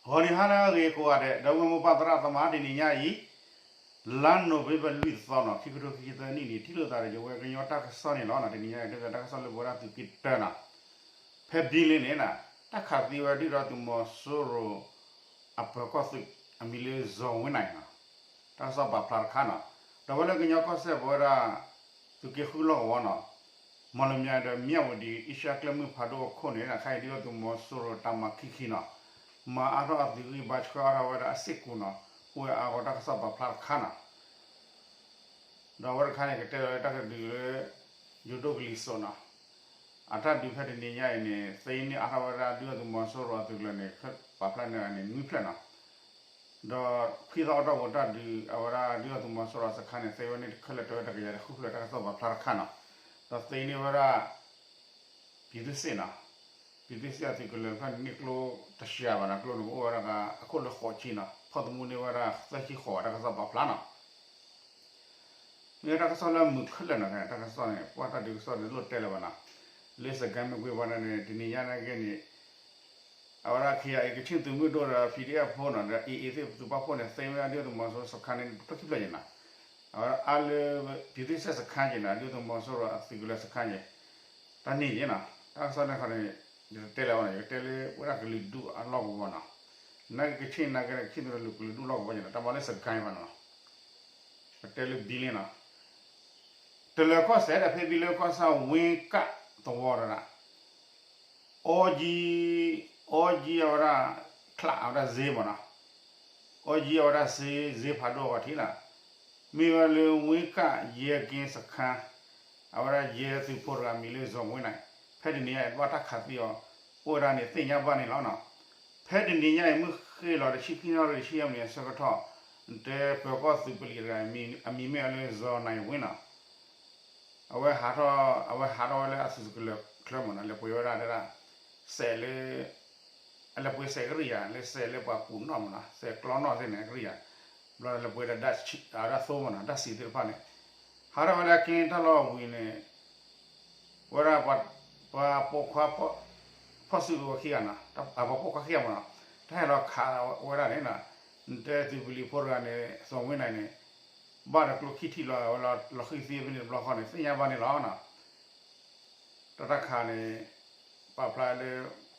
ဂီၤနံၤဟါလၢအဂ့ၤကိးဂၤဒဲး ဒီပုၢ်ဝဲၢ်မိၢ်ပၢ်သရၣ်သမါ တနံၤညါအံၤ လါနိၣ်ဝ့ဘၢၣ်လွံၢ်သီနီၤ ခံကထိခံဆံသၢနံၣ်န့ၣ် ထံၣ်လိာ်သးဒီးယဝဲကညီတၢ်ကစီၣ်န့ၣ်လီၤ. တနံၤညါအံၤ တဲဘၣ်တၢ်ကစီၣ်လၢပဝဲဒၣ်သုးက့တၢနီၤ ဖဲဘံလ့န့ၣ် တၢ်ခးသံဝဲဒုၣ်ဒါသုးမီၤစိရိၤ အပၢၤကီၢ်သုး အမံၤလၢ ဇော်ဝင်းနိုင် နီၤ တၢ်ကစီၣ်ပာ်ဖျါတခါနီၤ ဒီးဝဲလၢကညီကီၢ်စဲၣ်ပဝဲဒၣ် သုးက့ဃုလီၢ်ကဝီၤနီၤ မီၣ်လမၠဲဒီးမၠၣ်ဝတံၤ အ့ရှါကျဲမုၢ်ဖးဒိၣ်အခိၣ်န့ၣ် ခါအံၤဒုၣ်ဒါသုးမီၤစိရိၤတၢ်မၤခံခံနီၤ မၤအါထီၣ်အသုးဂံၢ်ဘါဆှၢအါထီၣ်ဝဲဒၣ်အစ့ၢ်ကီးနီၤ အိၣ်ဝဲအါဂီၢ်တၢ်ကစီၣ်ပာ်ဖျါတခါနီၤ ဒီးအဝဲတခါန့ၣ် ကတဲလီၤလၢတၢ်ကဒုးလၢ ယိၤဒိၣ်ကလံၤစိးနီၤ အတၢ်ဒုးဖဲတနံၤညါအံၤန့ၣ် သ့န့ၢ်အါထီၣ်ဝဲဒၣ်ဒုၣ်ဒါသုးမီၤစိရိၤအသုးကလၢၤန့ၣ် ပာ်ဖျါန့ၢ်န့ၣ် နွံဖျၢၣ်နီၤ ဒီးခွံသီအတီၢ်ပူၤတၢ်ဒုး အဝဲဒၣ်ဒုၣ်ဒါသုးမီၤစိရိၤစခါန့ၣ် သ့ဝဲန့ၢ်တခဲလၢာ်တဲဝဲတကယၤတဆံဃုဖျၢၣ် တၢ်ကစီၣ်ပာ်ဖျါတခါနီၤ ဒီးသ့န့ၢ်ဝဲဒၣ် ပြည်သူ့စစ်နီၤ ပြည်သူ့စစ်အသုးကလၢၤတဖၣ်န့ၣ် န့ၢ်ကျိတစှၤဘၣ်နီၤ ကျိန့ၣ်ကအိၣ်ဝဲဒၣ်အခိၣ်လၢဃိးဆံနီၤ ဖီၣ်သမူန့ၢ်ဝဲဒၣ်သၢဆံဃိး တၢ်ကစီၣ်ပာ်ဖျါနီၤ မ့ၢ်တၢ်ကစီၣ်လၢမုာ်ခဲလၢာ်နီၤ တၢ်ကစီၣ်န့ၣ် ပှၤတၢ်ဒုးကစီၣ်န့ၣ်လိၣ်တဲလၢၤဘၣ်နီၤ လၢစကဲမ့ၢ်ကွ့ဘၣ်န့ၣ် တနံၤညါန့ၣ်က့န့ၣ် အဝဲဒၣ် ခ့ယၤအံၤ ကဆ့ၣ်သုးမုၢ်ဒိၣ်ဒီး ပီၣ်ဒ့ၣ်အၣ်ဖိနီၤ ဒီး အ့ၣ်အ့ၣ်သ့ၣ်သုးပာ်ဖှိၣ်န့ၣ် သ့ဝဲဒၣ်ဒုၣ်ဒါသုးမီၤစိရိၤစခါန့ၣ် တဖျၢၣ်ခံဖျၢၣ်ယဲနီၤ အဝဲဒၣ်အါလၢ ပြည်သူ့စစ်စခါယဲနီၤ ဒုၣ်ဒါသုးမီၤစိရိၤအသုးကလၢၤစခါယဲ တၢ်န့ၣ်ယဲနီၤ တၢ်ကစီၣ်န့ၣ်ခီန့ၣ် ယတတဲလၢၤဘၣ်နီၤ ယကတဲလၢဝဲဒၣ်ကလုာ်ဒူၣ်အလီၢ်ကဝီၤနီၤ နာ်က့ကဆ့ၣ်နာ်က့ကဆ့ၣ်သုးကလၢၤဒုၣ်အလီၢ်ကဝီၤယဲနီၤ တၢ်မၤလၢစကဲဘၣ်နီၤ ပတဲလၢဘံလ့နီၤ တလၢၤကီၢ်စဲၣ်ဒီး ဖဲဘံလ့ကီၢ်ဆၣ်ဝ့ကၣ်သဝီတဒၣ် အီကၠံ အီကၠံအဝဲဒၣ် ချးအဝဲဒၣ်စ့မ့ၢ်နီၤ အီကၠံအဝဲဒၣ်စ့ စ့ဖးဒိၣ်အဂီၢ်ထံးနီၤ မ့ၢ်ဝဲလၢဝ့ကၣ်ယဲက့စခါ အဝဲဒၣ်ယဲသုးဖိတဂၤမံၤလၢ ဇော်ဝင်းနိုင် ဖဲတနံၤညါအံၤ ဘၣ်တၢ်ခးသံအီၤ အိၣ်ဝဲဒၣ်န့ၣ်သ့ၣ်ညါဘၣ်န့ၣ်လီၤနီၤ ဖဲတနံၤညါအံၤ မုၢ်ဃ့ၢ်လီၤတဆံခံနၣ်ရံၣ်တဆံယဲၢ်မံးနံးအဆၢကတီၢ် တဲပၢၤကီၢ်သုးပလံၤတဂၤ အမံၤမ့ၢ်ဝဲလၢ ဇော်နိုင်ဝင်းနီၤ အဝဲဟးထီၣ် အဝဲဟးထီၣ်ဝဲလၢအသုးကလၢၤချၢမ့ၢ်နီၤ လဲၤပှ့ၤဝဲဒၣ်တဲဒၣ် စဲးလၢ အလဲၤပှ့ၤစဲးကရံၣ်ယၤ လၢစဲးလၢပှၤကူးနီၣ်မ့ၢ်နီၤ စဲးကျီနီၣ်သ့ၣ်န့ၣ်ကရံၣ်ယၤ ဘျီလဲၤပှ့ၤဒီး ဒၣ်သိမ့ၢ်နီၤ ဒၣ်စံးသ့ၣ်တဖၣ်န့ၣ် ဟးထီၣ်ဝဲလၢအက့တၢ်လီၢ်ဝံၤန့ၣ် ဝဲဒၣ် ပှၤပိာ်ခွါ ဖီၣ်စုကဝဲၤခံဂၤနီၤ ပှၤပိာ်ခွါခံဂၤမ့ၢ်နီၤ တၢ်ဟဲလီၤခးဝဲဒၣ်န့ၣ်နီၤ နတဲသုးပလံၤဖိတဂၤန့ၣ် စီၤဝ့နၤန့ၣ် ဘၣ်ဒီးကျိခံထံၣ်လီၤဝဲလီၤ လီၤဃံၤသံဖဲန့ၣ်တဘျီဃီန့ၣ် သ့ၣ်ညါဘၣ်န့ၣ်လီၤနီၤ တၢ်တၢ်ခးန့ၣ် ပာ်ဖျါလၢ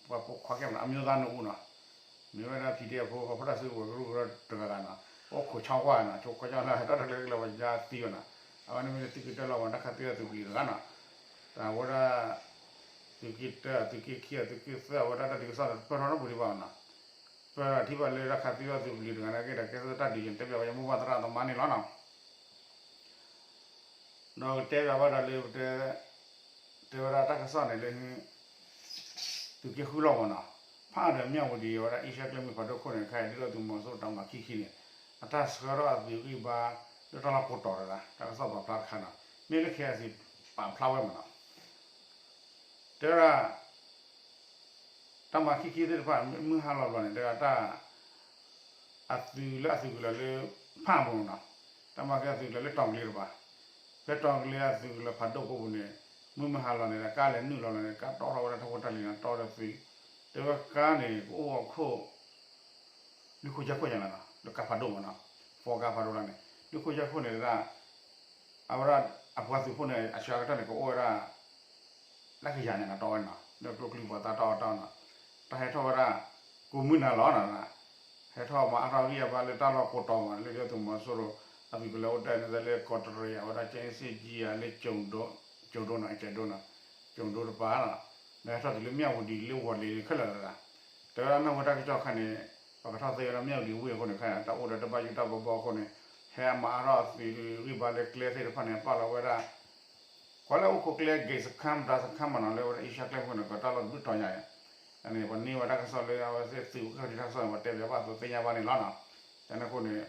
ပှၤပိာ်ခွါခံဂၤမ့ၢ်နီၤ အမျိုးသားနှစ်ဦးနီၤ မ့ၢ်ဝဲဒၣ် PDF ဖိ ပှၤဖီၣ်တၢ်စုကဝဲၤကရူၢ်ကရၢတဂၤဂၤနီၤ အိၣ်ခိးဆီကွၢ်နီၤ ဆိကွၢ်ကၠီလၢတၢ်တကျဲကလၢၤပှၤယါသံဘၣ်နီၤ အဝဲန့ၣ်မ့ၢ်လၢသုးက့တၢလီၤဝဲ တၢ်ခးသံဝဲသုးပလံၤတဂၤနီၤ တၢ်ဝဲဒၣ် သုးက့တၢ သုးက့ခံ သုးက့သၢ အဝဲဒၣ်တၢ်ဒုးကစီၣ်န့ၣ် ပၢၢ်ထီၣ်နီတပူၤဒံးဘၣ်နီၤ ပၢၢ်ထံၣ်ဘၣ်လၢတၢ်ခးသံဝဲသုးပလံၤတဂၤန့ၣ်က့ဒီး ကဲသ့ၣ်တၢ်ဒုးယဲန့ၣ် တဲပၠးဝဲယမိၢ်ပၢ်သရၣ်သမါန့ၣ်လီၤနီၤ ဒီးကတဲပၠးဘၣ်ဒီးလၢပတဲ တဲဝဲဒၣ်တၢ်ကစီၣ်န့ၣ်လၢ သုးက့ဃုလီၢ်မ့ၢ်နီၤ ဖးဒီးမၠၣ်ဝတံၤအဝဲဒၣ်အ့ရှါကျဲမုၢ်ဖးဒိၣ်ခိၣ်န့ၣ် ခဲအံၤဒုၣ်ဒါသုးမီၤစိရိၤတၢ်မၤခံခံန့ၣ် အတၢ်ဆှၢထီၣ်အသုးဂံၢ်ဘါ လၢတၢ်လီၢ်ကိးတီၤတဒၣ် တၢ်ကစီၣ်ပာ်ဖျါတခါနီၤ မ့ၢ်လၢ ခဲအံၤ ပာ်ဖျါဝဲမ့ၢ်နီၤ တဲဝဲဒၣ် တၢ်မၤခံခံသ့ၣ်တဖၣ် မုၢ်ဟါလီၤဘျီန့ၣ် တဲဝဲဒၣ်တၢ် အသုးလၢအသုးကလၢၤလၢ ဖးမ့ၢ်နီၤ တၢ်မၤက့ၤအသုးကလၢၤလၢတီၤကလ့တပၤ ဖဲတီၤကလ့အသုးကလၢၤဖးဒိၣ်ကိးပူၤန့ၣ် မုၢ်မုၢ်ဟါလီၤန့ၣ်ဒီး ကါလဲၤနုာ်လီၤလီၤန့ၣ် ကါတီထီၣ်ဝဲဒၣ်ထီၣ်ဖိတၢ်လံၤနီၤ တီဒီးသုး တဲဝဲကါန့ၣ် ကအိၣ်အခိၣ် လွံၢ်ခိၣ်ယဲၢ်ခိၣ်ညါနီၤ လၢကါဖးဒိၣ်မ့ၢ်နီၤ ဖီကါဖးဒိၣ်လီၤန့ၣ် လွံၢ်ခိၣ်ယဲၢ်ခိၣ်န့ၣ်ဒၣ် အဝဲဒၣ် အပှၤသုးဖိန့ၣ် အဆှၢကတၢၢ်န့ၣ် ကအိၣ်ဝဲဒၣ် လၢကယၤညါနီၤ တီဝဲနီၤ လၢကျိချံပှၤသၣ်တီအီၣ်တီနီၤ တၢ်ဟဲထီၣ်ဝဲဒၣ် ကိးမုၢ်နၤလီၤနီၤ ဟဲထီၣ်မၤအါထီၣ်ဂံၢ်အဘါလၢတၢ်လီၢ်ကိးတီၤမး လၢဒုၣ်ဒါသုးမီၤစိရိၤ အသုးကလၢၤအိၣ်တၢ်န့ၣ်လၢကီးတရံး အဝဲဒၣ်ကၠဲစ့ၣ်ကၠံယၤလၢ ကၠိၤဒိနီၤ ကၠဲဒိနီၤ ကၠိၤဒိတပၤနီၤ ဒီးဟဲထီၣ်တုၤလၢမၠၣ်ဝတံၤလၢဝီၤလ့ၤခဲလၢာ်လီၤ တဲဝဲဒၣ်နီၢ်ဝဲတၢ်ကစီၣ်ခါန့ၣ် ပှၤကထီၣ်သ့ဝဲဒၣ်မၠၣ်ဝတံၤဝ့ၢ်အဃိန့ၣ်ခါန့ၣ် တၢ်အိၣ်ဒီးတၢ်ဘၣ်ယိၣ်တၢ်ဘီဘီအဃိန့ၣ် ဟဲအမၤအါထီၣ်အသုးဂံၢ်ဘါလၢကျဲသ့ၣ်တဖၣ်န့ၣ် ပာ်လီၤဝဲဒၣ် ကွၢ်လၢအိၣ်ခိးကျဲ ဂ့ၢ်စခန်း မတၤစခန်းမးနီၤ လၢဝဲဒၣ်အ့ရှါကျဲမုၢ်န့ၣ် ကတၢ်လီၢ်တဘျုးတီၤညါအံၤ အန့ၣ် ပှၤန့ၢ်ဝဲတၢ်ကစီၣ်လၢအဝဲသ့ၣ်သုးကထံၣ်တၢ်ကစီၣ်န့ၣ် ပှၤတဲပၠးဘၣ်အသိးသ့ၣ်ညါဘၣ်န့ၣ်လီၤနီၤ ကန့ၣ်အဃိန့ၣ်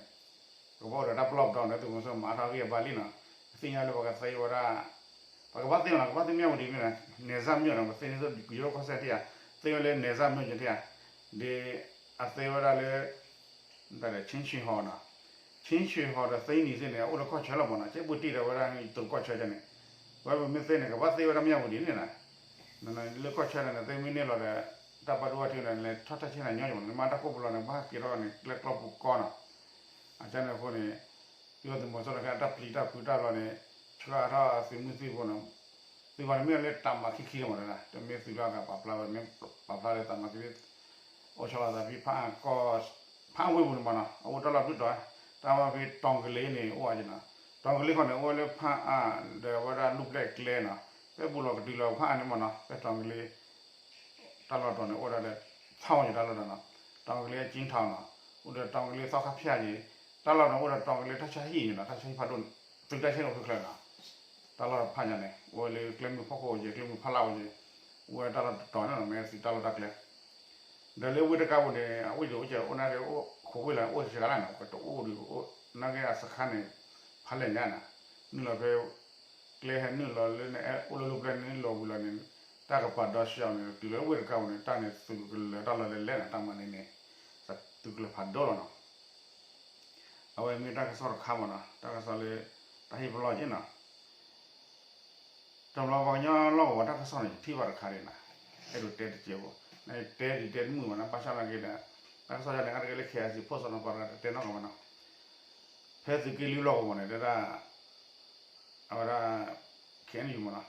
ကဘၣ်အိၣ်ဒီးတၢ်ပလီၢ်ပဒီန့ၣ် သုးမီၤစိရိၤမၤအါထီၣ်ဂံၢ်အဘါလံနီၤ သ့ၣ်ညါလၢပှၤကသ့ဝဲဒၣ် ပှၤကဘၣ်သ့မးနီၤ ကဘၣ်သ့မၠၣ်ဝတံၤန့ၣ် နယ်စပ်မြို့နီၤ ပသ့န့ၣ်သိးကယိကီၢ်စဲၣ်ထံၣ်ဧါ သ့ဝဲလၢ နယ်စပ်မြို့ န့ၣ်ထံၣ်ဧါ ဒ်အသ့ဝဲဒၣ်လၢ တၢ်ဒီး ချင်းရွှေဟော်နီၤ ချင်းရွှေဟော်ဒီးသ့နံၤသ့ၣ်န့ၣ် အိၣ်လၢကီၢ်ဆၢလီၤမးနီၤ ကဲဘူးတံၢ်ဒီးဝဲဒၣ်တရူးကီၢ်ဆၢန့ၣ် ဝဲပမ့ၢ်သ့န့ၣ် ကဘၣ်သ့ဝဲဒၣ်မၠၣ်ဝတံၤန့ၣ်နီၤ လၢကီၢ်ဆၢန့ၣ် သ့မ့ၢ်န့ၢ်လီၤဒီး တၢ်ဘၣ်ဒိဘၣ်ထံးန့ၣ် လဲၤထီၣ်တၢ်ဆဲးန့ၣ်ညီညီမး နမ့ၢ်တၢ်ကိၢ်ပူၤလီၤန့ၣ် ဘၣ်ဟးက့ၤထီၣ်န့ၣ် ကျဲကျီပူၤကီနီၤ. အကန့ၣ်အဃိန့ၣ် ဒုၣ်ဒါသုးမီၤစိရိၤတခါ တၢ်ပျံၤတၢ်ဖုးတၢ်လီၤန့ၣ် ဆှၢထီၣ်သုးမုၢ်သံၣ်ဘိနီၤ. သုးဘၣ်န့ၣ်မ့ၢ်လၢတၢ်မၤခံခံလီၤမးနီၤ တမ့ၢ်သုးလၢအဂၤပာ်ဖျါဝဲ မ့ၢ်ပာ်ဖျါလၢတၢ်မၤခံ အိၣ်ဆီလီၤသးဖံးဖးအါကီၢ် ဖးဝ့ၢ်ပူၤန့ၣ်မးနီၤ အအိၣ်တၢ်လီၢ်ဒုၣ်တီၤ တၢ်မၤဖဲတီၤကလ့ၤန့ၣ် အိၣ်ဝဲက့နီၤ. တီၤကလ့ၤခီန့ၣ် အိၣ်ဝဲလၢဖးအါ ဒီးအဝဲဒၣ်လူၢ်ပျဲၢ်ကျဲနီၤ ဖဲပူၤလီၤကတုၤလီၤဖးအါန့ၣ်မးနီၤ ဖဲတီၤကလ့ၤ တၢ်လီၢ်တီၤန့ၣ် အိၣ်ဒၣ်ဒီး ဆီယတၢ်လီၢ်တီၤနီၤ တီၤကလ့ၤအကၠံထီၣ်နီၤ အိၣ်ဒီးတီၤကလ့ၤသီခါဖၠၣ်ယံၤ တၢ်လီၢ်တီၤအိၣ်ဒီးတီၤကလ့ၤတၢ်ဆါဟံၣ်န့ၣ်နီၤ တၢ်ဆါဟံၣ်ဖးဒိၣ်န့ၣ် သုးတၢ်ဆဲးအိၣ်ဖဲချၢနီၤ တၢ်လီၢ်ဖးညါန့ၣ် အိၣ်ဝဲလၢကျဲမုၢ်ဖီခိၣ်ယဲ ကျဲမုၢ်ဖးလၢ်အိၣ်ယဲ အိၣ်ဝဲတၢ်လီၢ်တီၤန့ၣ် မ့ၢ်သုးတၢ်လီၢ်တၢ်ကျဲ ဒီးလၢဝ့ၢ်တကါပူၤန့ၣ် အဝ့ၢ်ဒိၣ်အိၣ်ကဲ အိၣ်နာ်က့ အိၣ်ခိးဝ့ၢ်လၢ အိၣ်စှၤလၢ်န့ၣ် ကတအိၣ်ဒံး နာ်က့အစခါန့ၣ် ဖးလဲၢ်ညါန့ၣ် နုာ်လီၤဖဲ ကျဲဟဲနုာ်လီၤလၢ အိၣ်လၢလၢပျဲၢ်န့ၣ် လီၤဝံၤလီၤန့ၣ် တၢ်ကပၤဒီးစှၤန့ၣ် တုၤလၢဝ့ၢ်တကါပူၤန့ၣ် တၢ်န့ၣ်သုးကလၢၤတၢ်လီၢ်လဲၤလဲၣ်န့ၣ် တၢ်မၤန့ၣ်န့ၣ် သုးကလၢၤဖးဒိၣ်လီၤနီၤ အဝဲမ့ၢ်တၢ်ကစီၣ်တခါမးနီၤ တၢ်ကစီၣ်လၢ တၢ်ဟ့ၣ်ပလီၢ်က့နီၤ တဘျီပှၤကညီလီၢ်ကဝီၤတၢ်ကစီၣ်န့ၣ် ယထံၣ်ဘၣ်တခါဒံးနီၤ အဲၣ်ဒိးတဲတစဲးဖိ နတဲဒံးတဲတမုာ်မးနီၤ ဘၣ်ဆၣ်နာ်က့ဒီး တၢ်ကစီၣ်ယါန့ၣ် အါတက့ၢ်လၢ ခ့အစံး ဖိစီနီၤ ပှၤတတဲနီၣ်ကမးနီၤ ဖဲသုးက့လွံၢ်လီၢ်ကဝီၤန့ၣ် တဲဒၣ် အဝဲဒၣ် ခ့အ့ၣ်ယူၣ်မးနီၤ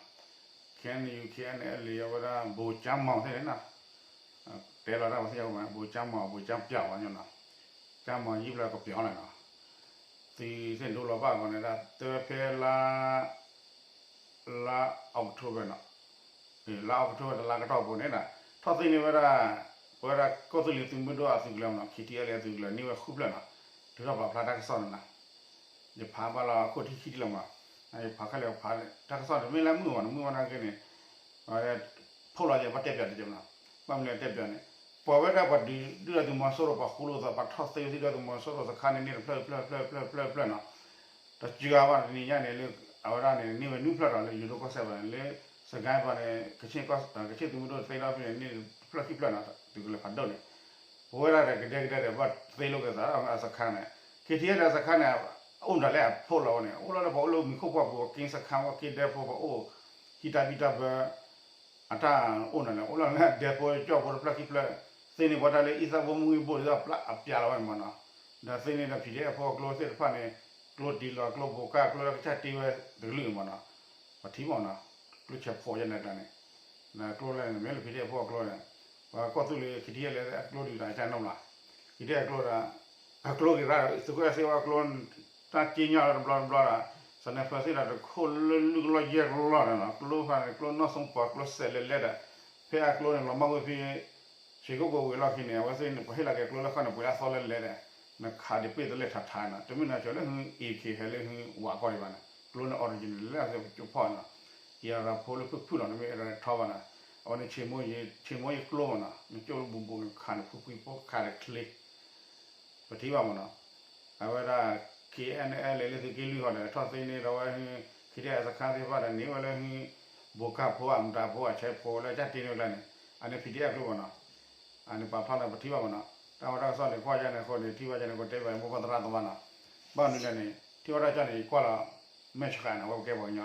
ခ့အ့ၣ်ယူၣ် ခ့အ့ၣ်အ့လ် အဝဲဒၣ် ဘိၣ်ကၠါမီၤသ့ၣ်န့ၣ်နီၤ တဲလီၤတၢ်ပှၤသ့ၣ်ညါမး ဘိၣ်ကၠါမီၤ ဘိၣ်ကၠါပျီၤဝဲညီနီၤ ကၠါမီၤယံာ်ပျီကပျီၤလဲၣ်နီၤ သုးသ့ၣ်ဒိလီၤဘၣ်ကီးန့ၣ် တၢ်တဲဖဲလါ လါ October နီၤ လါ October တလါကတီၢ်ပူၤန့ၣ်ဒီး ထီၣ်သ့န့ၢ်ဝဲဒၣ် ပဝဲဒၣ်ကီၢ်သူလ့ၤသုးမုၢ်ဒိၣ်အသုးကလၢၤမးနီၤ ခ့ထံအဲၣ်လၢအသုးကလၢၤ န့ၢ်ဝဲဃုဖျၢၣ်နီၤ ထုးထီၣ်ပာ်ဖျါတၢ်ကစီၣ်န့ၣ်နီၤ ယဖးဘၣ်လီၤအခိၣ်ထံခံထံလီၤမး ယဖးခဲလၢာ်ဖး တၢ်ကစီၣ်တမ့ၢ်လၢမုာ်ဘၣ်နီၤ မုာ်ဘၣ်နာ်က့န့ၣ် ဖီၣ်လီၤယဘၣ်တဲပၠးတက့ၢ်မးနီၤ ဘၣ်မနုၤတဲပၠးန့ၣ် ပှၤဝဲဒၣ်ပှၤဒုးဒုၣ်ဒါသုးမီၤစိရိၤပှၤဃူလိာ်သး ပှၤထီၣ်သ့ဝဲသုးဒုၣ်ဒါသုးမီၤစိရိၤစခါန့ၣ်န့ၢ်တဖျၢၣ်တဖျၢၣ်တဖျၢၣ်တဖျၢၣ်တဖျၢၣ်တဖျၢၣ်နီၤ တစှၤဘၣ်တနံၤညါန့ၣ်လၢ အဝဲဒၣ်န့ၣ် န့ၢ်ဝဲနွံဖျၢၣ်ဒီးလၢယိၤဒိၣ်ကီၢ်စဲၣ်ဘၣ်န့ၣ် လၢစကဲပှၤန့ၣ် ကဆ့ၣ်သုးမုၢ်ဒိၣ်သ့ဒီဖဲန့ၣ် န့ၢ်တဖျၢၣ်ခံဖျၢၣ်နီၤ သုးကလၢၤဖးဒိၣ်န့ၣ် ပဝဲဒၣ်ဒီးကဒဲကဒဲဒီး ဘၣ်သ့လိာ်က့ၤသးဒီးအစခါန့ၣ် ခ့ထံအဲၣ်လၢအစခါန့ၣ် အိၣ်ဒၣ်လဲၣ်အဖီၣ်လီၤဝဲန့ၣ် အိၣ်လီၤလၢပှၤအိၣ်လၢမံၤခိၣ်ပှၢ်ပူၤ က့စခါဝဲက့ဒဲဖိပှၤအိၣ် ဟံးတၢ်ဘံၣ်တၢ်ဘၢ အတၢ်အိၣ်နၤလဲၣ် အိၣ်လီၤလၢဒဲဖိကၠီၣ်ဖိတဖျၢၣ်ခံဖျၢၣ် သ့န့ၢ်ပှၤတၢ်လၢအံသၣ်ဘိမုၢ်ဂံၢ်ဘိၣ်ဒ်သိးအပျးလီၤဝဲန့ၣ်မးနီၤ ဒီးသ့န့ၢ်ဒီး PDF အဖိအကျိသ့ၣ်တဖၣ်န့ၣ် ကျိတံၢ်လီၤကျိဘိးကၢ်ကျိလၢကစၢ်တ့ဝဲတကလုာ်မးနီၤ ပထံၣ်မးနီၤ ကျိဆဲးဖိးယဲၢ်နကျါန့ၣ် ကျိလၢန့ၣ် မ့ၢ်လၢ PDF အဖိအကျိန့ၣ် ပှၤကီၢ်သူလ့ၤ ခ့ထံအဲၣ်လၢအကျိဒုးတၢ်အကၢ်နီတဘျီ ခ့ထံအဲၣ်အကျိဒီး အကျိက့ၤရၣ် သုးခိၣ်အဲၣ်စ့ဝဲအကျိ တၢ်က့ညီတဘျီတဘျီဒီး sniper သ့ၣ်ဒီးတခိၣ်လၢလွံၢ်ကလီၢ်ယဲၢ်ကလီၢ်ဒီးနီၤ ကျိဖးန့ၣ် ကျိနီၢ်စိပှၤကျိစဲးလဲၤလဲၤဒီး ဖဲအကျိန့ၣ် လီၤမၢ်ဝဲဖဲ ဆ့ကိၣ်ကိးဝံၤအလီၢ်ခံန့ၣ် အဝဲသ့ၣ်န့ၣ် ပှၤဟ့ၣ်လီၤက့ၤကျိလၢခီန့ၣ် ပှ့ၤဒၣ်သီလၢလဲၤဒီး နခးဒံးပ့ၢ်တလဲၤထးထးနီၤ တမ့ၢ်နၤစၢၤလၢဟု AK ဟဲလၢဟုဝးကီၢ်ဒံးဘၣ်န့ၣ် ကျိန့ၣ် original လၢအဝဲကၠိဖီၣ်နီၤ အံၤရၤဖိလၢဖုၣ်ဖုၣ်လီၤ နမ့ၢ်အံၤရၤထီဘၣ်နီၤ အဝဲန့ၣ် ဆ့မိၣ်ယ့ကျိမးနီၤ နကၠိလၢဘူးဘူးနခးန့ၣ် ဖုၣ်ဖုၣ်ဖိခးဒီးချ့ ပထံၣ်ဘၣ်မးနီၤ အဝဲဒၣ် KNLA လၢသုးက့လွံၢ်ဟီဒီး ထီၣ်သ့န့ၢ်ဒီးဝဲဟု ခ့ထံအဲၣ်စခါသ့ၣ်တဖၣ်ဒီးန့ၢ်ဝဲလၢဟု ဘိးကၢ်ဖိအမတၤဖိအဆဲးဖိလၢကၢ်တ့န့ၢ်ဝဲကျါန့ၣ် အန့ၣ် PDF ကျိမးနီၤ အန့ၣ်ပာ်ဖျါလၢပထံၣ်ဘၣ်မးနီၤ တၢ်ဝဲတၢ်ကစီၣ်န့ၣ် ကွၢ်ယါန့ၣ်အဃိန့ၣ် ထံၣ်ဘၣ်ယါန့ၣ် ကတဲဘၣ်မိၢ်ပှၢ်သရၣ်သမါနီၤ ဘၣ်မနုၤလဲၣ်န့ၣ် ထံၣ်ဝဲဒၣ်ကၢ်န့ၣ် ယကွၢ်လီၤ မဲာ်ဆှးန့ၣ် အဝဲပကဲပှၤကညီ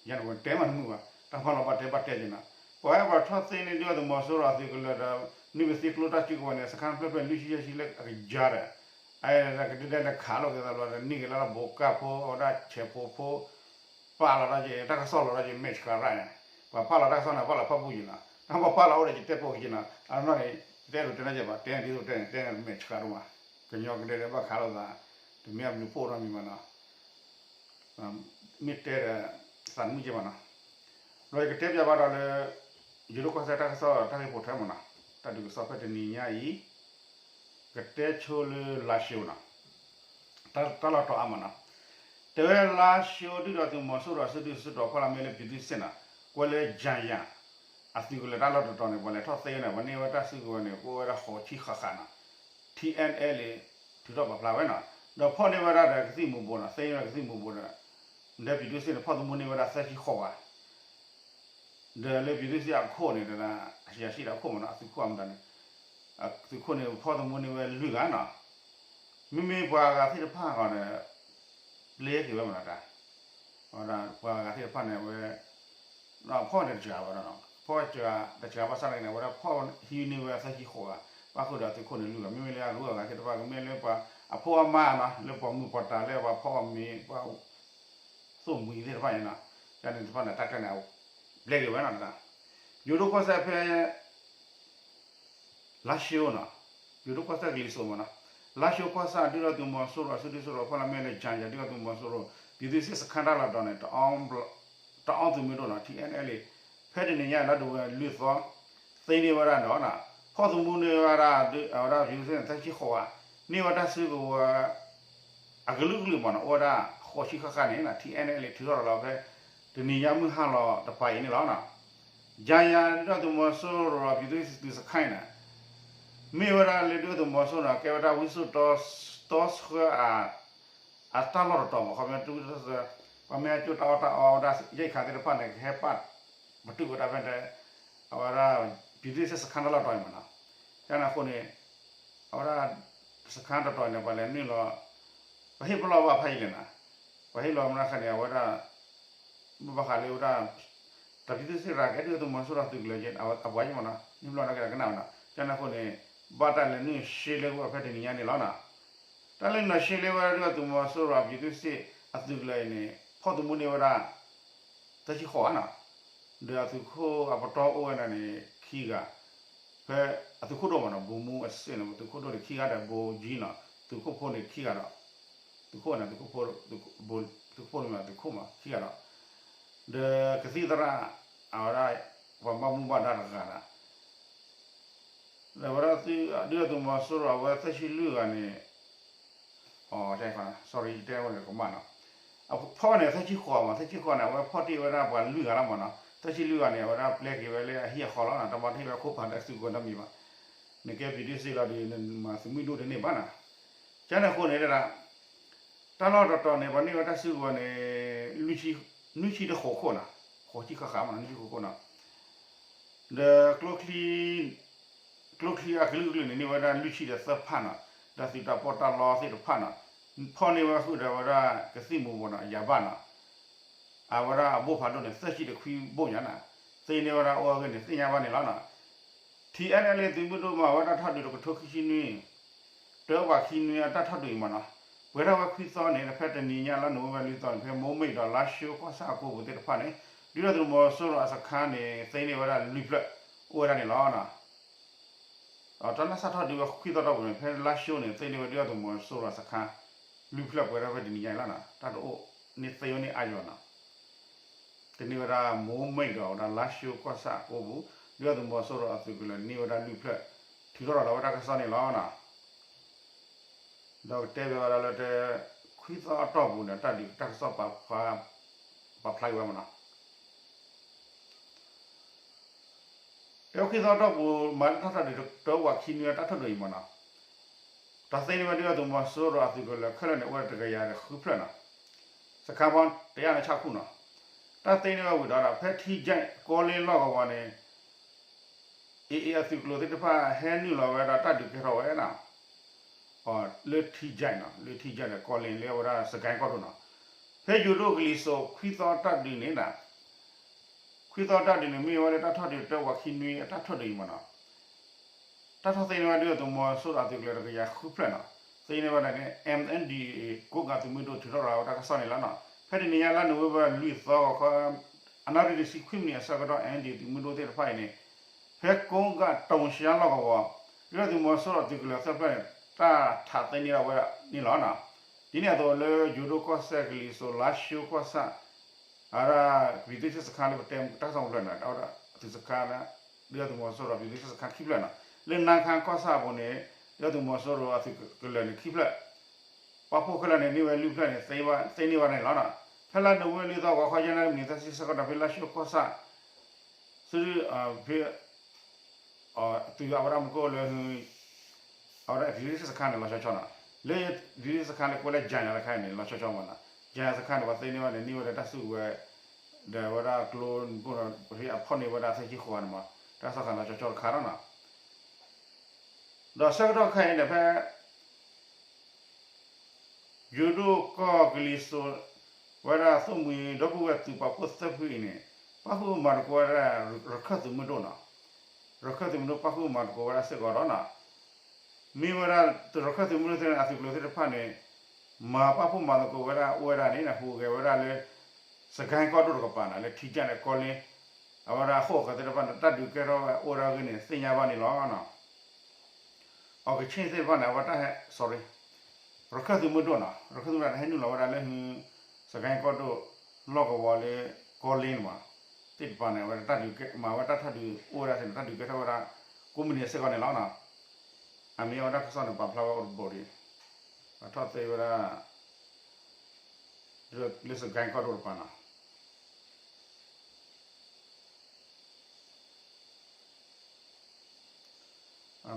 ယၤန့ၣ် ပတဲမးတမုာ်ဘၣ် တၢ်ဖီၣ်လီၤဘၣ်တဲဘၣ်တဲက့ၤနီၤ ပှၤဟဲပှၤထီၣ်သ့န့ၢ်ဒုၣ်ဒါသုးမီၤစိရိၤအသုးကလၢၤဒီး နုာ်ပသံကျိတၢ်စုကဝဲၤန့ၣ် စခါဖျၢၣ်ဖျၢၣ်လွံၢ်ဆံယဲၢ်ဆံလၢအကယၤဒီး အကဒဲဒဲလၢခးလိာ်က့ၤသးဘျီဒီး နံၣ်က့ၤလၢဘိးကၢ်ဖိ အဝဲဒၣ်ဆဲးဖိဖိ ပာ်လီၤတၢ်က့ၤ တၢ်ကစီၣ်လီၤတၢ်က့ၤ မဲာ်ဆှးရၣ်န့ၣ် ပှၤပာ်လီၤတၢ်ကစီၣ်န့ၣ် ပာ်လီၤဖီၣ်ပူၤက့ၤနီၤ တၢ်ပှၤပာ်လီၤအိၣ်ဒီး ယတဲပိာ်က့ၤနီၤ အနီၢ်န့ၣ် ယတအဲၣ်ဒိးတဲနီတစဲးဘၣ် တဲန့ၣ်ဒ်သိးတဲန့ၣ် တဲန့ၣ်မဲာ်ဆှးဒိၣ်မး ကညီကဒဲဒဲဘၣ်ခးလိာ်သး တမ့ၢ်အဘျုးဖှိၣ်နီတမံၤဘၣ်နီၤ မ့ၢ်တဲဒီး သးတမုာ်က့ၤဘၣ်နီၤ ဒီးယကတဲပၠးဘၣ်ဒီးလၢ ယိၤဒိၣ်ကီၢ်စဲၣ်တၢ်ကစီၣ်တၢ်ဂ့ၢ်ပိာ်ထွဲမးနီၤ တၢ်ဒုးကစီၣ်ဖဲတနံၤညါအံၤ ကတဲဆိလၢလါၡိၤနီၤ တၢ်လီၢ်တီၤအါမးနီၤ တဲဝဲလါၡိၤဒုၣ်ဒါသုးမီၤစိရိၤအစုဒုၣ်စုတီၤဖီလာ်မ့ၢ်လၢ ပြည်သူ့စစ်နီၤ ကွဲးလၢ ယၣ်ယၣ် အသုးကလၢၤတၢ်လီၢ်တတီၤန့ၣ် ပှၤလဲၤထီၣ်သ့န့ၣ် ပှၤန့ၢ်ဝဲတၢ်စုကဝဲၤန့ၣ် ကအိၣ်ဝဲဒၣ်ဃိးဆံဃၣ်ဃၣ်နီၤ ထံအဲၣ်အဲၣ်လံ ထုးထီၣ်ပာ်ဖျါဝဲနီၤ ဒီးဖီၣ်န့ၢ်ဝဲဒၣ်ဒီးကသံၣ်မူၤဘှီးနီၤ သ့န့ၢ်ဝဲကသံၣ်မူၤဘှီးဒီး ဒီး ပြည်သူ့စစ်န့ၣ် ဖီၣ်သမူန့ၢ်ဝဲဒၣ်သၢဆံဃိးဂၤ ဒီးလၢ ပြည်သူ့စစ် အခိၣ်န့ၣ် တဒၣ် အယၤဆံဒီးအခိၣ်မးနီၤ အသုးခိၣ်အမတၤန့ၣ် အသုးခိၣ်န့ၣ် ဖီၣ်သမူန့ၢ်ဝဲလွံၢ်ဂၤနီၤ မ့မ့ၢ်ပှၤဂၤသ့ၣ်တဖၣ်ဂီၤဒီး ပျဲက့ၤဝဲမးနီၤတၢ် ပှၤဂၤသ့ၣ်တဖၣ်န့ၣ် အဝဲ ဖီၣ်န့ၣ်တစှၤဘၣ်နီၤ ဖီၣ်စှၤတစှၤဘၣ်ဆၣ်န့ၣ် အဝဲဒၣ်ဖီၣ်ဟံးန့ၢ်ဝဲသၢဆံဃိးဂၤ, ဘၣ်ဃုာ်ဒီးအသုးခိၣ်န့ၣ်လွံၢ်ဂၤ, မ့မ့ၢ်လၢအရူအဂၤသ့ၣ်တဖၣ် ကမ့ၢ်လၢပှၤအဖိအမါနီၤ လၢပှၤမုၢ်ပှၤတၤလၢပှၤဖီၣ်အီၤမ့ၤ ပှၤ သိၣ်မှံသ့ၣ်တဖၣ်န့ၣ်နီၤ, ကန့ၣ်တဖၣ်န့ၣ် တၢ်ကျဲန့ၣ် ဘျဲက့ၤဝဲနီၤ, ယိၤဒိၣ်ကီၢ်စဲၣ်ဖဲ လါၡိနီၤ, ယိၤဒိၣ်ကီၢ်စဲၣ်ကလံၤစိးမ့ၢ်နီၤ, လါၡိကီၢ်ဆၣ် ဒုၣ်ဒါသုးမီၤစိရိၤအစုဒုၣ်စိရိၤ ဖီလာ်မ့ၢ်လၢ ကၠၤယၤ ဒုၣ်ဒါသုးမီၤစိရိၤ ပြည်သူ့စစ်စခန်း တၢ်လီၢ်တတီၤန့ၣ် တအီသုးမုၢ်ဒိၣ်နီၤ ထံ အဲၣ် အဲၣ် လ့ ဖဲတနံၤညါလါဒိဝဲလွံၢ်သီ သ့န့ၢ်ဝဲဒၣ်ဒီး ဖီၣ်သမူန့ၢ်ဝဲဒၣ် အဝဲဒၣ် ပြည်သူ့စစ် သၢဆံဃိးဂၤ, န့ၢ်ဝဲတၢ်စုကဝဲၤ အကလုာ်ကလုာ်မ့ၢ်နီၤ အိၣ်ဝဲဒၣ်ဃိးဆံဃၣ်ဃၣ်န့ၣ် ထံ အဲၣ် အဲၣ် လ့ ထုးထီၣ်ဒီးလီၤဖဲ တနံၤညါမုၢ်ဟါလီၤတပၤအံၤန့ၣ်လီၤ. ကၠၤယၤ ဒုၣ်ဒါသုးမီၤစိရိၤ ပြည်သူ့စစ်စခန်း န့ၣ် မ့ၢ်ဝဲဒၣ်လၢဒုၣ်ဒါသုးမီၤစိရိၤန့ၣ် ကဲဝဲဒၣ်ဝံစိာ်တီဆှၢ အတၢ်လီၢ်တတီၤမ့ၢ် ခီပညီ ပှၤမ့ၢ်ဟဲကၠိၣ်တၢ်အီၣ်တၢ်အီဝဲဒၣ် ရိက္ခာ သ့ၣ်တဖၣ်န့ၣ် ကဟဲပာ်ပတုာ်ဝဲဒၣ်ဖဲ အဝဲဒၣ် ပြည်သူ့စစ်စခန်း တၢ်လီၢ်တတီၤအံၤမ့ၢ်နီၤ, ကန့ၣ်အဃိန့ၣ် အဝဲဒၣ် စခန်း တတီၤန့ၣ် ပှၤလဲၤနုာ်လီၤ ပှၤဟ့ၣ်ပလီၢ်ဘၣ်ဖးယံာ်လဲၣ်နီၤ, ပှၤဟ့ၣ်လီၤမနုၤဃၣ်န့ၣ် အဝဲဒၣ် ဘၣ်ဃးလၢဝဲဒၣ် တၢ် ပြည်သူ့စစ် ရၤကဲ ဒုၣ်ဒါသုးမီၤစိရိၤသုးကလၢၤက့ အဝဲယမ့ၢ်နီၤ နုာ်လီၤနာ်က့ၤကနၣ်ဝဲနီၤ, ကန့ၣ်အဃိန့ၣ် ဘၣ်တၢ်လဲၤနုာ်ရှဲလ့ဝဲဖဲတနံၤညါန့ၣ်လီၤနီၤ, တၢ်လဲၤနုာ်ရှဲလ့ဝဲဒုၣ်ဒါသုးမီၤစိရိၤ ပြည်သူ့စစ် အသုးကလၢၤအံၤန့ၣ် ဖီၣ်သမူန့ၢ်ဝဲဒၣ် သၢဆံဃိးဂၤနီၤ, ဒီးအသုးခိၣ်အပတီၢ်အိၣ်ဝဲဒၣ်န့ၣ် ခံဂၤ, ဖဲအသုးခိၣ်ဒိၣ်မ့ၢ်နီၤ ဗိုလ်မှူးအဆင့်န့ၣ် သုးခိၣ်ဒိၣ်န့ၣ် ခံဂၤဒီး ဗိုလ်ကြီးနီၤ သုးခိၣ်ဖိန့ၣ် ခံဂၤဒီး သုးခိၣ်န့ၣ် သုးခိၣ်ဖိ သုးခိၣ်ဖိန့ၣ်မ့ၢ်သုးခိၣ်မး ခံဂၤဒီး ဒီးကသံၣ်သရၣ် အဝဲဒၣ် ပှၤဘၣ်မူဘၣ်ဒါတဂၤဒီး ဒီးဝဲဒၣ် ဒုၣ်ဒါသုးမီၤစိရိၤ အဝဲသၢဆံလွံၢ်ဂၤန့ၣ် sorry တဲဝဲန့ၣ်ကမၣ်နီၤ, ဖီၣ်န့ၣ် သၢဆံဃိးမး သၢဆံဃိးန့ၣ် အဝဲဖီၣ်တ့ၢ်ဝဲဒၣ်ပှၤလွံၢ်ဂၤလီၤမးနီၤ, သၢဆံလွံၢ်ဂၤန့ၣ် အဝဲဒၣ်ပျဲက့ၤဝဲလၢအဟံၣ်အဃီလီၤနီၤ, တမ့ၢ်တဟ့ၣ်ဝဲခိၣ်ဖးဒၣ်စုကဝဲၤနီတမံၤဘၣ်, နကဲ ပြည်သူ့စစ် လီၤဒီး နမၤသုးမုၢ်ဒိၣ်တန့ၢ်ဘၣ်နီၤ, ကန့ၣ်အဃိန့ၣ်ဒၣ် တၢ်လီၢ်တတီၤန့ၣ် ပှၤန့ၢ်ဝဲတၢ်စုကဝဲၤန့ၣ် နွံဆံတဃိးခိၣ်နီၤ, ဃိးဆံဃၣ်ဃၣ်မးနီၤ နွံဆံဃိးခိၣ်နီၤ, ဒီး ကျိချံအကလုာ်ကလုာ်န့ၣ် န့ၢ်ဝဲဒၣ်လွံၢ်ဆံဒီးသၢဖးနီၤ, ဒီးသုးတၢ်ပီးတၢ်လီသ့ၣ်တဖၣ်နီၤ, ဖီၣ်န့ၢ်ဝဲဃုာ်ဒီးဝဲဒၣ်ကသံၣ်မူၤဘှီးနီၤ အယၤဘၣ်နီၤ, အဝဲဒၣ်အဘိၣ်ဖးဒိၣ်န့ၣ် သၢဆံတခွံဘိၣ်ညါနီၤ, သ့န့ၢ်ဝဲဒၣ်အိၣ်အဂ့ၢ်န့ၣ် သ့ၣ်ညါဘၣ်န့ၣ်လီၤနီၤ, ထံ အဲၣ် အဲၣ် လ့ သုးမုၢ်ဒိၣ်မၤဝဲတၢ်ထီၣ်ဒုးတကထိခံဆံနွံ တၢဝးခံနွံအတၢ်ထီၣ်ဒုးအံၤမးနီၤ, ပှဲၤထီၣ်ဝဲခွံသီန့ၣ် ဖဲတနံၤညါလါနိၣ်ဝ့ဘၢၣ် လွံၢ်သီန့ၣ် ဖဲမိၢ်မိတ်ဒီးလါၡိကီၢ်ဆၣ်အကိပူၤသ့ၣ်တဖၣ်န့ၣ် ဒုၣ်ဒါသုးမီၤစိရိၤအစခန်းန့ၣ် သ့န့ၢ်ဝဲဒၣ်လွံၢ်ဖျၢၣ် အိၣ်ဝဲဒၣ်န့ၣ်လီၤ. တၢ်လၢစးထီၣ်ဒုးဝဲခွံသီတီၢ်ပူၤန့ၣ် ဖဲလါၡိန့ၣ် သ့န့ၢ်ဝဲဒုၣ်ဒါသုးမီၤစိရိၤအစခန်း လွံၢ်ဖျၢၣ်ပှဲၤထီၣ်ဖဲတနံၤညါအံၤလီၤနီၤ, တၢ်တအိၣ်န့ၢ်သ့ဝဲန့ၣ်အါယီၤနီၤ တန့ၢ်ဝဲဒၣ်မိၢ်မိတ်ဒီးဝဲဒၣ်လါၡိကီၢ်ဆၣ်အကိပူၤ ဒုၣ်ဒါသုးမီၤစိရိၤအသုးကလၢၤန့ၢ်ဝဲဒၣ်လွံၢ်ဖျၢၣ် ထုးထီၣ်ဒီးလီၤဝဲတၢ်ကစီၣ်န့ၣ်လီၤနီၤ. ဒီးကတဲဘၣ်ဝဲဒၣ်လၢတဲ ခွံသီအတီၢ်ပူၤန့ၣ် တၢ်ဒုးတၢ်ကစီၣ်ပာ်ဖျါ ပာ်ဖျါက့ၤဝဲမးနီၤ. တဲဝဲခွံသီအတီၢ်ပူၤ မၤတၢ်ထီၣ်ဒုးတဝးခံနွံအတၢ်ထီၣ်ဒုးအံၤမးနီၤ. တၢ်သ့န့ၢ်ဝဲဒုၣ်ဒါသုးမီၤစိရိၤအသုးကလၢၤခဲလၢာ်န့ၣ် အိၣ်ဝဲတကယၤဒီးဃုဖျၢၣ်နီၤ. စခန်းပေါင်း တစ်ရာခြောက်ခုနီၤ. တၢ်သ့န့ၢ်ဝဲဝံၤဒီး ဖဲထံကၠဲးကီလ့လီၢ်ကဝီၤန့ၣ် AA အသုးကျိၤသ့ၣ်တဖၣ်ဟဲနုာ်လီၤဝဲဒၣ်တၢ်ဒုးကဲထီၣ်ဝဲနီၤ. လၢထံကၠဲးနီၤ လၢထံကၠဲးဒီးကီလ့လၢအဝဲဒၣ်စကဲကီၢ်ဒိၣ်နီၤ. ဖဲယိၤဒိၣ်ကလံၤစိးခွံသီတၢ်ဒုးန့ၣ်နီၤ ခွံသီတၢ်ဒုးန့ၣ် မ့ၢ်ဝဲလၢတၢ်ထီၣ်ဒုးတဝးခံနွံအတၢ်ထီၣ်ဒုးအံၤမးနီၤ. တၢ်ထီၣ်သ့န့ၢ်ဝဲဒုၣ်ဒါသုးမီၤစိရိၤအသုးကလၢၤတကယၤဃုဖျၢၣ်နီၤ. သ့န့ၢ်ဝဲဒၣ်န့ၣ် MNDAA ကိးကးသုးမုၢ်ဒိၣ်ထုးထီၣ်ရၤဝဲတၢ်ကစီၣ်န့ၣ်လီၤနီၤ. ဖဲတနံၤညါလါနိၣ်ဝ့ဘၢၣ်လွံၢ်သီဂီၤခီ အနၣ်ရံၣ်တဆံခွံမံးနံးအဆၢကတီၢ် MNDAA သုးမုၢ်ဒိၣ်သ့ၣ်တဖၣ်အံၤန့ၣ် ဖဲကိးကးတိၤရှါလီၢ်ကဝီၤ ဒုၣ်ဒါသုးမီၤစိရိၤအသုးကလၢၤသၢဖျၢၣ်န့ၣ် တၢ်ထးသ့န့ၢ်ဒၣ်ဝဲဒၣ်န့ၣ်လီၤနီၤ. ဒ်န့ၣ်အသိးလၢယိၤဒိၣ်ကီၢ်စဲၣ် ကလံၤစိး လါၡိကီၢ်ဆၣ် အဝဲဒၣ် ပြည်သူ့စစ်စခန်း လၢပတဲတၢ်ကစီၣ်ဖျၢၣ်န့ၣ် အဝဲဒၣ်သုးစခန်း ဒုၣ်ဒါသုးမီၤစိရိၤ ပြည်သူ့စစ်စခန်းခံဖျၢၣ်နီၤ. လၢနါခါကီၢ်ဆၣ်အပူၤန့ၣ် ဒုၣ်ဒါသုးမီၤစိရိၤအသုးကလၢၤန့ၣ်ခံဖျၢၣ် ပာ်ဖှိၣ်ခဲလၢာ်န့ၣ် န့ၢ်ဝဲလွံၢ်ဖျၢၣ်န့ၣ် သ့န့ၢ်ဝဲဒၣ်န့ၣ်လီၤနီၤ. ဖဲလါနိၣ်ဝ့ဘၢၣ်လွံၢ်သီဂီၤခီ ယဲၢ်နၣ်ရံၣ်မံးနံးသၢဆံဆၢကတီၢ် ဖဲလါၡိကီၢ်ဆၣ် သုး ဖဲ သုးအဝဲဒၣ်မူခိၣ်လၢ အဝဲဒၣ် ပြည်သူ့စစ်စခန်း န့ၣ် လီၤဆီဆီနီၤ. လၢ ပြည်သူ့စစ်စခန်း လၢကိးလၢ ကၠၤယၤ တခါအံၤန့ၣ် လီၤဆီဆီမးနီၤ. ကၠၤယၤ စခန်း န့ၣ် ပှၤသ့န့ၢ်ဝဲန့ၣ် န့ၢ်ဝဲဒၣ်တၢ်စုကဝဲၤ ဒီးအဝဲဒၣ်ကျိမူခိၣ်နီၤ ဖဲအဖီၣ်န့ၢ်ဝဲဒၣ်သၢဆံဃိးဂၤန့ၣ်မး တၢ်ကစီၣ်လီၤဆီဆီတခါနီၤနီၤ. ဒီးဆၢကတီၢ်ခဲအံၤန့ၣ် ဖဲ ယိၤဒိၣ်ကီၢ်ကလံၤစိး ဝဲဒၣ်သိၣ်မှံဒီပုၢ်ဝဲၢ်သုးပာ်ဖှိၣ်သၢဖုအံၤန့ၣ် ပၣ်ဃုာ်မၤသကိးဝဲဒၣ် ရခၢၣ်သုးမုၢ်ဒိၣ်နီၤ, ရခၢၣ်သုးမုၢ်ဒိၣ်ပၣ်ဃုာ်မၤသကိးဝဲဒၣ်စ့ၢ်ကီးဒီးနီၤ, မ့ၢ်ဝဲဒၣ်ရခၢၣ်သုးမုၢ်ဒိၣ်သ့ၣ်န့ၣ် အသုးကျိၤသ့ၣ်တဖၣ်န့ၣ် မၤပၣ်ဖှိၣ်မၤသကိးဝဲဒၣ်အိၣ်ဝဲဒၣ်န့ၣ် ဟူးဂဲၤဝဲဒၣ်လၢ စကဲကီၢ်ဒိၣ်တကပၤနီၤ, လၢထံကၢ်န့ၣ်ကီလ့, အဝဲဒၣ်အဃိာ်အဃၢၤသ့ၣ်တဖၣ်န့ၣ် တၢ်ဒုးကဲထီၣ်ဝဲအိၣ်ဝဲဒၣ်အဂ့ၢ်န့ၣ် သ့ၣ်ညါဘၣ်န့ၣ်လီၤ. အီကဆ့ၣ်သ့ၣ်တဖၣ်န့ၣ် အဝဲတၢ်ဟဲ sorry ရခၢၣ်သုးမုၢ်ဒိၣ်နီၤ, ရခၢၣ်သုးမုၢ်ဒိၣ်န့ၣ် ဟဲနုာ်လီၤဝဲဒၣ်လၢ စကဲကီၢ်ဒိၣ် လီၢ်ကဝီၤလၢ ကီလ့မး သ့ၣ်တဖၣ်န့ၣ် အဝဲတၢ်ဒုးကဲ မၤဝဲတၢ်ထီၣ်ဒုးအိၣ်ဝဲဒၣ်သ့ၣ်န့ၣ် တၢ်ဒုးကဲထီၣ်ဝဲဒၣ် ကိးမုၢ်နံၤစ့ၢ်ကီးန့ၣ်လီၤ. အမ့ၢ်အဝဲဒၣ်တၢ်ကစီၣ်န့ၣ် ပာ်ဖျါဝဲအိၣ်တဘိဒံး, ပာ်ထီၣ်သ့ဝဲဒၣ် လၢစကဲကီၢ်ဒိၣ်တကပၤနီၤ.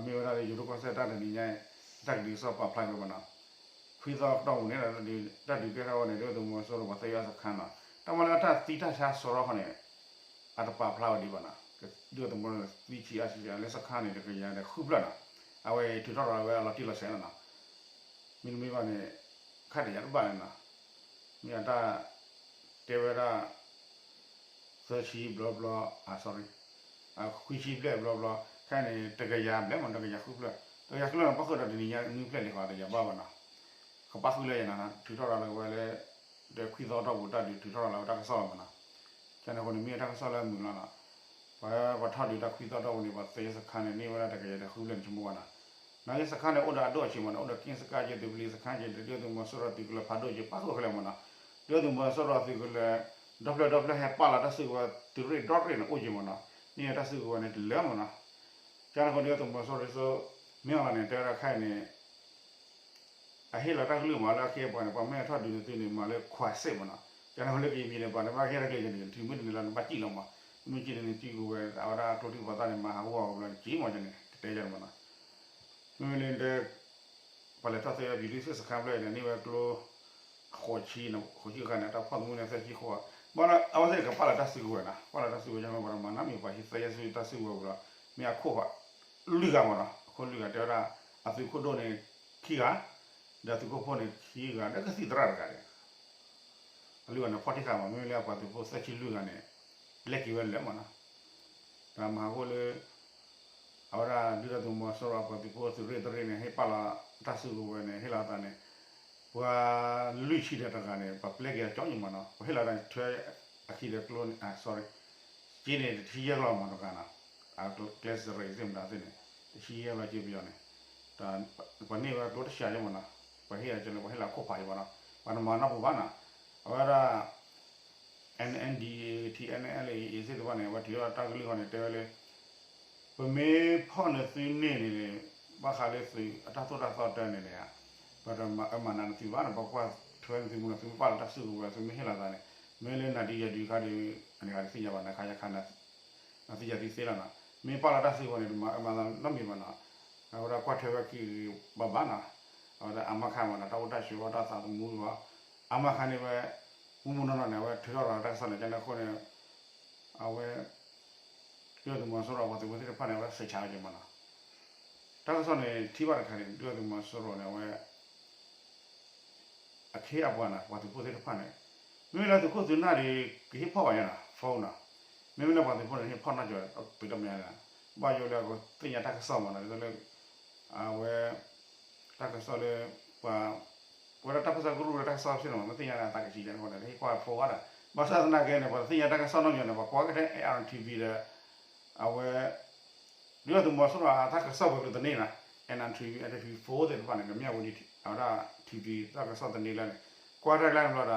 မ့ၢ်ဝဲဒၣ်လၢယိၤဒိၣ်ကီၢ်စဲၣ်တၢ်တနံၤညါ တၢ်ကဒုးကစီၣ်ပာ်ဖျါက့ၤဝဲနီၤ, ခွံသီတီၢ်ပူၤန့ၣ် တၢ်ဒုးကဲထီၣ်ဝဲန့ၣ် ဒုၣ်ဒါသုးမီၤစိရိၤပှၤသ့ဝဲစခါနီၤ, တၢ်မၤလၢအတၢ်သံတၢ်ဆါစရီဃီန့ၣ် အတပာ်ဖျါဝဲဒံးဘၣ်နီၤ, ဒုၣ်ဒါသုးမီၤစိရိၤသံဆံးအါဆံးလၢစခါန့ၣ် တကယၤဒီးဃုဖျၢၣ်နီၤ, အဝဲထုးထီၣ်ရၤဝဲအလီၤတံၢ်လီၤဆဲးလီၤနီၤ, မ့တမ့ၢ်ဘၣ်န့ၣ် ခါတယၤတဘၣ်န့ၣ်နီၤ, မ့ၢ်အတၢ် တဲဝဲဒၣ် သၢဆံဘျီဘျီ အ sorry ခွံဆံဘျဲၣ်ဘျီဘျီ ခဲအံၤန့ၣ် တကယၤဘျဲၣ်မး တကယၤဃုဖျၢၣ် တကယၤဃုဖျၢၣ်န့ၣ် ပၣ်ဃုာ်ဒီးတနံၤညါနွံဖျၢၣ်လံဃီ တယၤဘၣ်ဘၣ်နီၤ, ကပၣ်ဃုာ်လၢယၤနီၤ ထုးထီၣ်ရၤလီၤဝဲလၢ ဒီးခွံသီတီၢ်ပူၤတၢ်ဒုးထုးထီၣ်ရၤလီၤဝဲတၢ်ကစီၣ်လီၤမးနီၤ, ကန့ၣ်အဃိန့ၣ် မ့ၢ်တၢ်ကစီၣ်လၢအမုာ်လီၤနီၤ, ပှၤပှၤထီၣ်ဒုးတၢ်ခွံသီတီၢ်ပူၤန့ၣ် ပှၤသ့စခါန့ၣ် န့ၢ်ဝဲဒၣ်တကယၤဒီးဃုဖျၢၣ်န့ၣ် ဆိကမိၣ်ဘၣ်နီၤ, နာ်က့စခါန့ၣ် အိၣ်ဒီးအဒိၣ်အဆံးမးနီၤ, အိၣ်ဒီးက့ၣ်စခါက့ၤ သုးပလံၤစခါက့ၤ ဒုၣ်ဒါသုးမီၤစိရိၤသုးကလၢၤဖးဒိၣ်က့ၤ ပၣ်ဃုာ်ခဲလၢာ်မးနီၤ, ဒုၣ်ဒါသုးမီၤစိရိၤသုးကလၢၤ ဒီဖျၢၣ်ဒီဖျၢၣ်ဟဲပာ်လီၤတၢ်စုကဝဲၤ သုးရ့ၣ်ဒီရ့ၣ်န့ၣ် အိၣ်က့ၤမးနီၤ, န့ၢ်ဝဲတၢ်စုကဝဲၤန့ၣ်တလၢမးနီၤ, ကန့ၣ်အဃိ ဒုၣ်ဒါသုးမီၤစိရိၤ မ့ၢ်အီၤလီၤန့ၣ် တဲဝဲဒၣ်ခဲအံၤန့ၣ် အဟ့ၣ်လီၤတၢ်ကလုၢ်မးလၢအခ့အပှၤန့ၣ် ပှၤမ့ၢ်ထီၣ်ဒုးန့ၣ်သုန့ၣ် မၤလၢခွးစ့ၣ်မးနီၤ, ကန့ၣ်အဃိလၢကရင်ပြည်န့ၣ် ပှၤန့ၣ် ဘၣ်ကဟ့ၣ်တၢ်ကျဲၤကန့ၣ် ထံၣ်မုၢ်တနံၤလီၤန့ၣ် ဘၣ်စံၣ်လီၤမး, မ့ၢ်စံၣ်န့ၣ် စံၣ်ကဝဲၤ အဝဲဒၣ်ကျိထံၣ်ပှၤသၣ်န့ၣ် မၤဟးဂီၤအီၤဘျီန့ၣ် က့ၤမးကန့ၣ် ကတဲယၤမးနီၤ, မ့မ့ၢ်လၢ ပှၤလဲၤထီၣ်သ့ဝဲ ပြည်သူ့စစ်စခန်းဖျၢၣ်အံၤန့ၣ် န့ၢ်ဝဲကျိ ဃိးဆံ, ဃိးဆံအခါန့ၣ် တၢ်ဖီၣ်သမူန့ၣ်သၢဆံဃိး, ဘၣ်ဒီးအဝဲသ့ၣ်ကပာ်လီၤတၢ်စုကဝဲၤနီၤ, ပာ်လီၤတၢ်စုကဝဲၤ ကန့ၣ်ပှၤတမၤနီတမံၤ ပှၤဟံးသၢယဲၢ်စုတၢ်စုကဝဲၤပူၤဒီး မ့ၢ်အခိၣ်လွံၢ်ဂၤမးနီၤ, အခိၣ်လွံၢ်ဂၤ တဲဝဲဒၣ် အသုးခိၣ်ဒိၣ်န့ၣ်ခံဂၤ, ဒီးသုးခိၣ်ဖိန့ၣ်ခံဂၤ ဒီးကသံၣ်သရၣ်တဂၤန့ၣ် အလုၢ်ဂၤန့ၣ် ဖီၣ်တံၢ်ဃာ်မး, မ့မ့ၢ်လၢအပှၤသုးဖိသၢဆံလွံၢ်ဂၤန့ၣ် လဲၤက့ၤဝဲလၢာ်မးနီၤ, ဒီးမၤဟးဂီၤလၢ အဝဲဒၣ်ဒုၣ်ဒါသုးမီၤစိရိၤအပှၤသုးဖိသုးရ့ၣ်တရ့ၣ်န့ၣ် ဟ့ၣ်ပာ်လီၤတၢ်စုကဝဲၤန့ၣ် ဟ့ၣ်လီၤအသးန့ၣ် ပှၤလွံၢ်ဆံဒီးတဂၤန့ၣ် ပှၤပျဲက့ၤအကၠီညါမးနီၤ, ပှၤဟ့ၣ်လီၤတၢ်ထွဲအခံဒီးကျိန့ၣ် sorry က့န့ၣ် တဆံယဲၢ်ကလီၤမးတဂၤနီၤ, အကျဲစရ့းသ့ၣ်မတၤသ့ၣ်န့ၣ် တဆံယဲၢ်ကလီၤက့ပယီၤန့ၣ်, ဒီးပှၤန့ၢ်ဝဲကျိတဆံယဲၢ်မးနီၤ, ပှၤဟ့ၣ်အကၠီလၢပှၤဟ့ၣ်လီၤခိၣ်ဖးယံၤမးနီၤ, ပှၤတမၤနီတပူၤဘၣ်နီၤ, အဝဲဒၣ် NNDA TNLA သ့ၣ်တဖၣ်န့ၣ် အဝဲထုးထီၣ်တၢ်ကလုၢ်ဃီန့ၣ် တဲဝဲလၢ ပမ့ၢ်ဖီၣ်နသုန့ၢ်န့ၣ်န့ၣ် ဘၣ်ဃးလၢသုးအတၢ်သိၣ်တၢ်သီတၢ်န့ၣ်န့ၣ် ပတမၤအၢမၤနးနသုဘၣ်န့ၣ် ပကွၢ်ထွဲနသုမူနီၤ, သုမ့ၢ်ပာ်လီၤတၢ်စုကဝဲၤ သုမ့ၢ်ဟ့ၣ်လီၤသးန့ၣ် မ့ၢ်လၢနၤဒုယၤဒုခါဒီး အန့ၣ်ဂၤဒုးသ့ၣ်ညါဘၣ် နခါယခါ နသ့ၣ်ညါသုသ့လီၤနီၤ, မ့ၢ်ပာ်လီၤတၢ်စုကဝဲၤန့ၣ် တမၤအၢမၤနးနီတမံၤဘၣ်နီၤ, အဝဲဒၣ်ကွၢ်ထွဲဝဲက့ၤဘၣ်ဘၣ်နီၤ, အဝဲဒၣ်အမါခါမးနီၤ တၢ်အိၣ်တၢ်ဆိးအီၣ်တၢ်သးသမူလီၤ, အမါခါန့ၣ်ဝဲ မုၢ်မုၢ်နီၢ်နီၢ်န့ၣ် အဝဲထုးထီၣ်လီၤတၢ်ကစီၣ်န့ၣ် ကန့ၣ်အဃိန့ၣ် အဝဲ ဒုၣ်ဒါသုးမီၤစိရိၤအပှၤသုးဖိသ့ၣ်တဖၣ်န့ၣ် အဝဲစံးဆၢဝဲက့ၤမးနီၤ, တၢ်ကစီၣ်န့ၣ် ထံၣ်ဘၣ်တခါန့ၣ် ဒုၣ်ဒါသုးမီၤစိရိၤန့ၣ် အဝဲ အခ့အပှၤနီၤ ပှၤသုးဖိသ့ၣ်တဖၣ်န့ၣ် မ့မ့ၢ်လၢသုးခိၣ်သုးနၢ်ဒီး ကဟ့ၣ်ဖီၣ်ဘၣ်ယါနီၤ phone နီၤ, မ့မ့ၢ်လၢပှၤသုးဖိန့ၣ် ဟ့ၣ်ဖီၣ်နီၢ်ကီၢ်သုးတမံၤနီၤ, ဘၣ်ယိၣ်လၢအကသ့ၣ်ညါတၢ်ကစီၣ်မးနီၤ ဒ်သိးလၢ အဝဲ တၢ်ကစီၣ်လၢ ပှၤ ပဝဲဒၣ်တၢ်ပၢဆှၢကရူၢ်လၢတၢ်ကစီၣ်ဖဲန့ၣ်မး မ့ၢ်သ့ၣ်ညါန့ၣ် အသးကဆံးကဲန့ၣ်အဃိန့ၣ် ဟ့ၣ်ဖီၣ်ဖိဝဲဒၣ်, ဘၣ်ဆၣ်သနာ်က့န့ၣ် ပှၤတသ့ၣ်ညါတၢ်ကစီၣ်နီတမံၤန့ၣ် ပှၤကွၢ်က့ၤထဲ ARTV ဒီး အဝဲ ဒုၣ်ဒါသုးမီၤစိရိၤအတၢ်ကစီၣ်ပှဲၤကတန့ၢ်နီၤ, NNTV, NTV four သ့ၣ်တဖၣ်န့ၣ် ကမ့ၢ်အဝဲဒၣ် အဝဲဒၣ် TV တၢ်ကစီၣ်တန့ၢ်လၢန့ၣ် ကွၢ်တၢ်ကျါန့ၣ်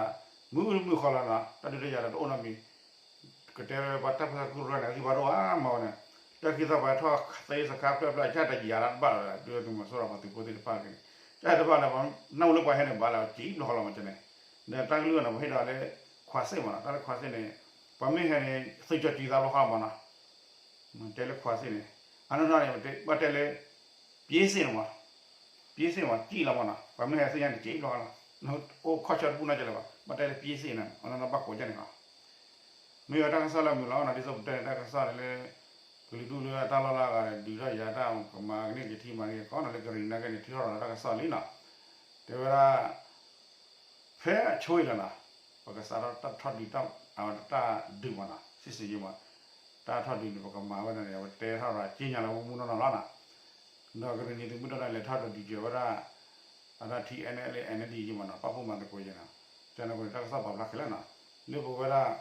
ဘျီဒီး မုၢ်မုၢ်ဃီလီၤနီၤ တၢ်ဒုးတၢ်ယၤဒီးတအိၣ်နီတမံၤ ကတဲဝဲပှၤတၢ်ပၢဆှၢကရူၢ်န့ၣ် ဂံၢ်ဘါဒိၣ်အါမးဝဲန့ၣ်, တၢ်ခံသီပှၤထီၣ်သ့စခါဖျၢၣ်ဖျၢၣ် ကတယၤတဘၣ်လီၤဒီး ဒုၣ်ဒါသုးမီၤစိရိၤပှၤသုးဖိသ့ၣ်တဖၣ်န့ၣ် ကတဘၣ်လၢ နၢ်ဟူလၢပှၤဟဲန့ၣ်ဘၣ်လၢကံဘျီဃီလီၤမးန့ၣ်, ဒီးတၢ်ကလုၢ်န့ၣ် ပှၤဟ့ၣ်ဒီးလၢ ခွးစ့ၣ်မးနီၤ တၢ်လၢခွးစ့ၣ်န့ၣ် ပှၤမ့ၢ်ဟဲန့ၣ် သုးကၠီၤစံၤသးဘျီဃီမးနီၤ တဲလၢခွးစ့ၣ်န့ၣ် အနီၢ်နီၢ်န့ၣ် ဘၣ်တဲလၢ ပျ့စ့ၣ်န့ၣ်မး, ပျ့စ့ၣ်မး စံၣ်လီၤမးနီၤ ပှၤမ့ၢ်ဟဲသ့ၣ်ညါန့ၣ် စံၣ်လီၤလီၤ, အိၣ်ခီၣ်ဆၢတပူၤနီတကဲလၢၤဘၣ်, ဘၣ်တဲလၢပျ့စ့ၣ်န့ၣ် အနီၢ်နီၢ်ဘၣ်ကိးကဲန့ၣ်လီၤ. မ့ၢ်ဝဲတၢ်ကစီၣ်လၢအမုာ်လီၤနီၤ ဒ်သိးပတဲန့ၣ် တၢ်ကစီၣ်န့ၣ်လၢ ကလုာ်ဒူၣ်လၢအတၢ်လီၢ်လၢအဂၤန့ၣ် ဒုးထီၣ်ယၤတၢ်ကမၤကန့ၢ်ကထံမၤန့ၢ်ကီးနီၤ လၢကရံၤနာ်က့န့ၣ် ထုးထီၣ်လီၤတၢ်ကစီၣ်လံနီၤ, တဲဝဲဒၣ် ဖဲအဆိအံၤလီၤနီၤ ပကစးထီၣ်တၢ်ထီၣ်ဒုးတၢ် အဝဲတၢ်ဒုးမးနီၤ, စစ်ဆင်ရေးမး, တၢ်ထီၣ်ဒုးန့ၣ် ပကမၤဝဲဒၣ်န့ၣ် ပတဲထီၣ်ဒီးက့ညါလီၤ မုၢ်မုၢ်နီၢ်နီၢ်လီၤနီၤ, ဒီးကရ့ၣ်နံၤသုးမုၢ်ဒိၣ်န့ၣ် လဲၤထီၣ်ဒီးဒုးကဲၤဝဲဒၣ် အဒၣ် ထံ NLA NLD ယမးနီၤ ပာ်ဖှိၣ်မၤသကိးယဲနီၤ, ကန့ၣ်အဃိန့ၣ် တၢ်ကစီၣ်ပာ်ဖျါခဲလၢာ်နီၤ, လၢပဝဲဒၣ်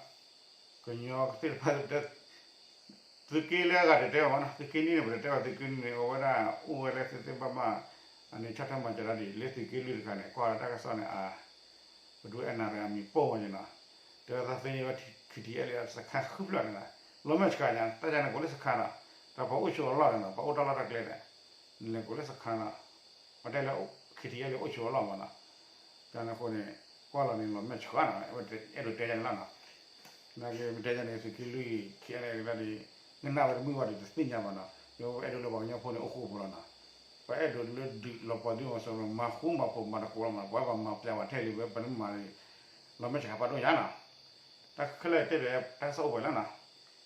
ကညီသ့ၣ်တဖၣ် သုးက့လၢအဂၤတတဲဘၣ်မးနီၤ, သုးက့နွံန့ၣ် ပတတဲဘၣ် သုးက့နွံန့ၣ် အဝဲဒၣ်အိၣ်ဝဲလၢသုးသ့ၣ်ဘၣ်မး, အန့ၣ် ဆၣ်ထၢၣ်မၤစၢၤတၢ်ဒ် လၢသုးက့လွံၢ်တခါန့ၣ် ကွၢ်လၢတၢ်ကစီၣ်န့ၣ် အ ပဒိၣ်အဲၣ်နၤရံအမံၤပိၢ်ဝဲန့ၣ်နီၤ, တဲဝဲသးသ့န့ၢ်ဝဲ KTLA စခါဃုဖျၢၣ်န့ၣ်နီၤ, လီၤမဲာ်ဆှးညါ တၢ်ယၤန့ၣ် ကိးလၢစခါနီၤ, ဒီးပှၤအိၣ်ဆိးအလီၢ်န့ၣ်နီၤ ပှၤအိၣ်တၢ်လီၢ်တၢ်ကျဲန့ၣ် နလဲၤကိးလၢစခါနီၤ, ပတဲလၢ KTLA အိၣ်ဆိးအလီၢ်မးနီၤ, ကန့ၣ်အဃိန့ၣ် ကွၢ်လီၤန့ၣ် လီၤမဲာ်ဆှးနီၤ, အဲၣ်ဒိးတဲယၤန့ၣ်လီၤနီၤ, နာ်က့ မ့ၢ်တဲယၤန့ၣ် သုးက့လွံၢ် KNLA ဒၣ်ဒ် နနာ်ဝဲတမုာ်ဘၣ်ဒီးတသ့ၣ်ညါဘၣ်နီၤ, ယအဲၣ်ဒိးလၢပှၤကညီဖိန့ၣ်အိၣ်ဃူအိၣ်ဖိးလီၤနီၤ, ပှၤအဲၣ်ဒိးလၢဒုးလီၤပှီၢ်ဒုးမၤစၢၤ မၤဃူမၤဖိးမၤတကိးလီၤမး, ပှၤပှၤမၤပျဲဝဲထဲလံဝဲ ပနမၤန့ၣ် လီၤမဲာ်ဆှးဖးဒိၣ်ညါနီၤ, တၢ်ခဲလၢာ်တဲဘၣ်တၢ်ကစီၣ်အိၣ်ပှဲၤလီၤနီၤ,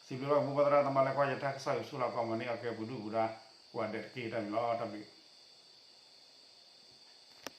စံးဘျုးဘၣ်မိၢ်ပၢ်သရၣ်သမါလၢကွၢ်ယတၢ်ကစီၣ် ယဆိၣ်လီၤကွၢ်မၤန့ၢ်အီၤကဲပူၤဒုၣ်ပူၤဒါ ကိးဂၤဒဲးတက့ၢ် တၢ်ဘျုးလီၤ တၢ်ဘျုး